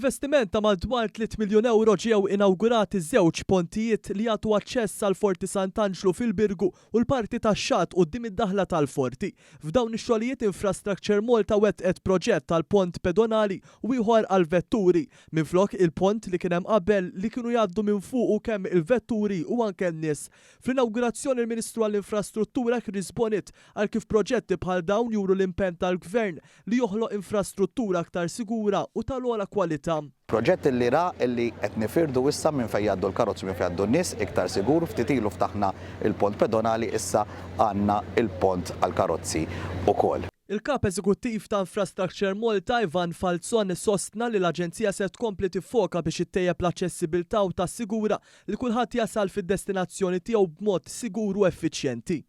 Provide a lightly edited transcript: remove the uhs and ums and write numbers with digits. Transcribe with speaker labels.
Speaker 1: B'investiment ta' madwar €3 miljun ġew inawgurati żewġ pontijiet li jagħtu aċċess għal Forti Sant'Anġlu fil-Birgu u l-parti tax-xatt quddiem id-daħla tal-Forti. F'dawn ix-xogħlijiet, Infrastructure Malta wettqet proġett tal-pont pedonali u ieħor għal vetturi minflok il-pont li kien hemm qabel li kienu jgħaddu minn fuqu kemm il-vetturi u anke n-nies. Fl-inawgurazzjoni, il-Ministru għall-Infrastruttura Chris Bonett qal kif proġetti bħal dawn juru l-impenn tal-Gvern li joħloq infrastruttura aktar sigura u tal-ogħla kwalità.
Speaker 2: Proġett li ra li qed nifirdu issa minn fejn jgħaddu l-karozzi, minn fejn jgħaddu n-nies, iktar sigur. Ftit ilu ftaħna il-pont pedonali, issa għandna il-pont għal-karozzi ukoll.
Speaker 1: Il-kap eżekuttiv ta' Infrastructure Malta, Ivan Falzon, sostna li l-aġenzija se tkompli tiffoka biex ittejjeb l-aċċessibilità u tassigura li kulħadd jasal fid-destinazzjoni tiegħu b'mod sigur u effiċjenti.